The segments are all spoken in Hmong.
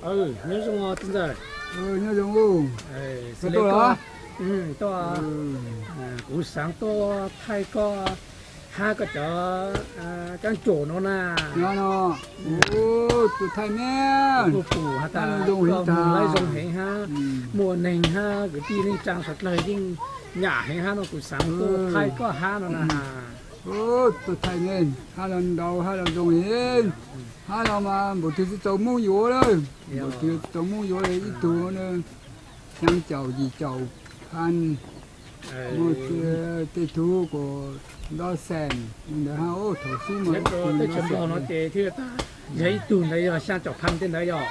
Nyob zoo txiv ntxawm. Nyob zoo. Xws li koj, kuv xaav tuaj thaij koj hab koj cov caab caum nuav na. Tuaj thaij ne, kuj pum has tas koj moog lawv zoo heev hab, muaj neeg hab kwv tij neej tsaa suav dlawg yeej nyam heev hab no kuv xaav tuaj thaij koj hab no na. Tuaj thaij ne, hab los ntau hab los zoo heev, hab los mas npaum twg tsi txaus muab yuav lawm, npaum twg txaus muab yuav lawm ib tug na, xyaa caum yim caum phav, muaj tej tug kuas nto xees ntawd hab. Thaum xub mas teb chaws Nplog no ces thiaj yog ib tug ntawd yog xyaa caum phav tej ntawd yog.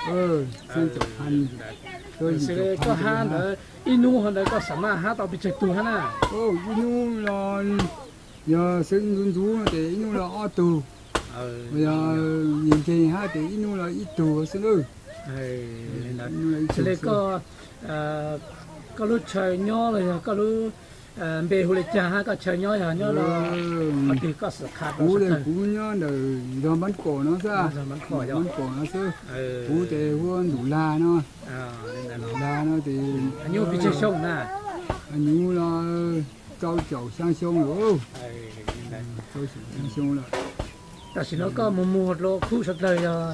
Xwb koj hab ntawd ib nub hov ntawd koj xam maj hab tau pes tsawg tug hab na? Ib nub los yog xwb ntxuv ntxuv no ces ib nub los ob tug, yog nkeeg nkeeg hab ces ib nub los ib tug xwb lawm. Xws li koj, koj lub chaw nyob los yog koj lub npe hu li caag hab, koj chaw nyob yog nyob rau qhov twg koj xav qha rau sawv dlawg? Kuv nyob ntawm zog Npab Kom no xwb, Npab Kom no xwb. Kuv ces hu ua Ntuj Lag no. Lag no ces nyuj pes tsawg xyoo na? Nyuj los rau caum xyaa xyoo lawm. Rau caum xyaa xyoo lawm. Tam sim no koj moog moog rau khub sawv dlawg yog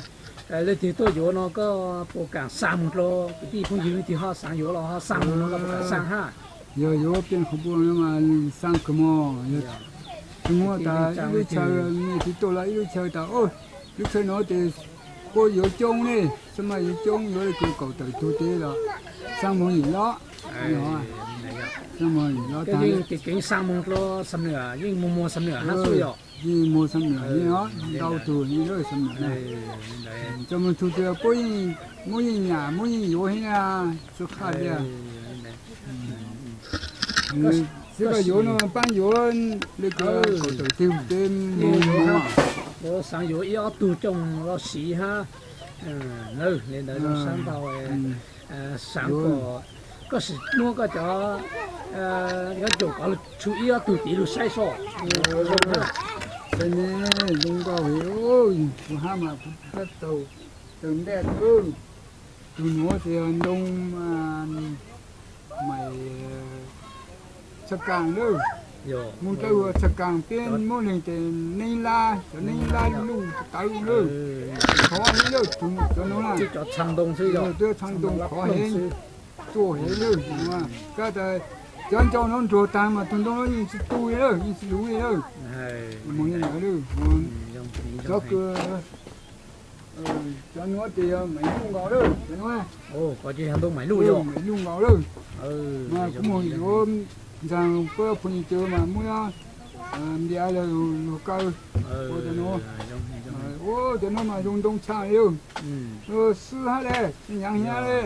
leej twg tuaj yuav no koj puas kaam xaa moog rau kwv tij phooj ywg leej twg ho xaav yuav los ho xaa moog no koj puas kaam xaa hab? Yog yuav peb qhov npuaj no mas xaa kawg mog. Yog tug muab tas ib lub chaw, nej twb tuaj los ib lub chaw tas, lub chaw no ces puab yuav coob ne, xab maj yuav coob yuav li kaum tawm tug tes los xaa moog yim lob. Xaa moog yim lob tag. Yeej keev xaa moog rau Xam Nuam, yeej moog moog Xam Nuam hab xwb yog? Yeej moog Xam Nuam yeej ntau tug yeej lawm Xam Nuam na. Cov moog tug twg puab yeej, muab yeej nyam muab yeej yuav heev na, txhua qhaj tiag. Xwb koj yuav no paab yuav li kaum tawm tug tes moog. Yuav xaav yuav ib ob tug coj moog los siv hab. Li ntawd zoo sab ntau. Xaav kom koj sim muab koj cov nyob caum kov tshuav ib ob tug tiv lug saib soj. Zoo na. Zoo nkauj heev, kuv hab mas kuv tab tau taw ntaj lawm. Tug nuav ces ntoo mais txhaj kaam lawm. Moog dlawb ua txhaj kaam peb muab leeg tes neeb lab, cov neeb lab luj tawv lawm. Khov heev lawm, cov no na, cov txhaj ntoo khov heev, tuaj heev lawm. Kab tas cov ncau no nruag taag mas tug ntoo no yeej tsi tu li lawm, yeej tsi luv li lawm. Moog li ntawd lawm. Cov kws, cov nuav ces yog maiv luj nkaus lawm, cov nuav. Maiv luj nkaus lawm. Mas kuv moog yuav ntxaag pab phooj ywg mas muab npias lug kaw ua cov nuav. Ua cov nuav mas zoo ntoo tshaj li. Xwb hab le, nyaav hiab le.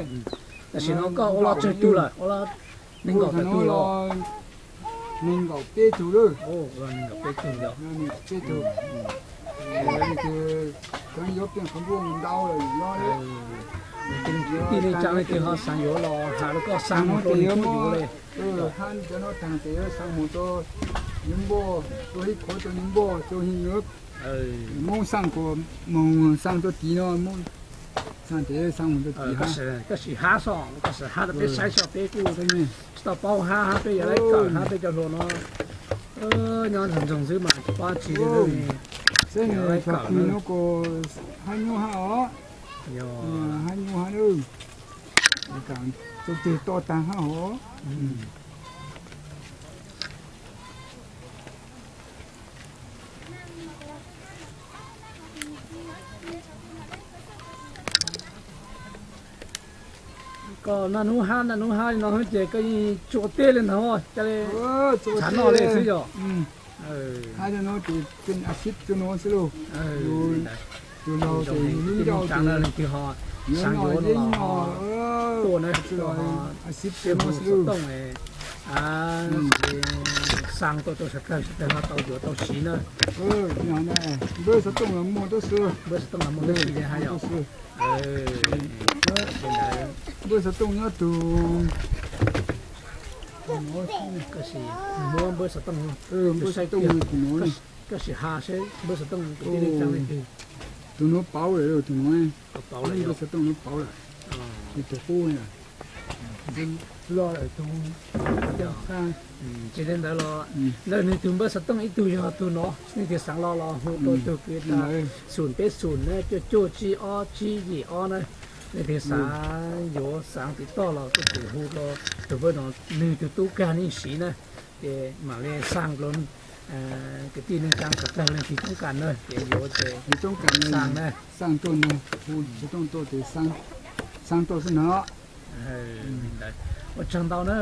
Tam sim no koj ua los tsawg tug lawm? Ua los nees nkaum tawm tug los? Nees nkaum peb tug lawm. Nees nkaum peb tug. Cov yuav peb qhov npuaj ntau lawm no. Kwv tij neej tsaa leej twg ho xaav yuav los has rau koj xaa moog rau nws tuaj yuav le. Hab cov no taag ces xaa moog rau nws npuaj, rau ib qhov rau nws npuaj rau hib yuav. Muab xaa kuas moog xaa rau tid no, muab xaa tes xaa moog rau tid hab. Koj sim hab soj, koj sim hab rau peb saib soj, peb kuj tsi tau paub hab, hab peb yuav laiv kawm hab peb cov hluas no nyob ntsoog ntsoog xwb mas tsi paub tsi li. Saib nws kawm no kuj hab nyuj hab os. Hab nyuj hab lawm. Txaus ceg to taag hab os. Koj naj nub hab naj nub hab li no ces koj yeej tsua teb li ntag, ca le tshav noj li xwb yog. Hab no ces a sib rua no xwb lauj. Tus laug ces nws lub ncauj ces leej twg ho xaav yuav no los tuaj na, a sib rua no xwb lauj. Xaa tuaj rau sawv dlawg, sawv dlawg ho tau yuav tau siv na. Npawb xov tooj los muaj tab sis, npawb xov tooj los muaj tab sis li hab yog. Npawb xov tooj nyob tug, koj sim muab npawb xov tooj, npawb xov tooj, koj sim has seb npawb xov tooj kwv tij neej tsaa leej twg. Tus nuav pauv lawm, tus nuav, xov tooj nuav pauv lawm, tus qub loj lawm tus. Ces li ntawd los ntawm nwg tug npawb xov tooj ib tug yog tug no, leej twg xaav los los hu rua tug kwv tij Xum Peb Xum na, cuaj cuaj tsib ob tsib yim ob na. Leej twg xaav yuav xaav tiv toj los kuj hu rua tug npawb no, nwg tug tub kag yeej siv na. Ces mam li xaa rua kwv tij neej tsaa txhua tag leej twg coob kam na, ces yuav ces xaa na, xaa tuaj na, hu xov tooj tuaj ces xaa tuaj xwb no. Ua tsaug ntau na.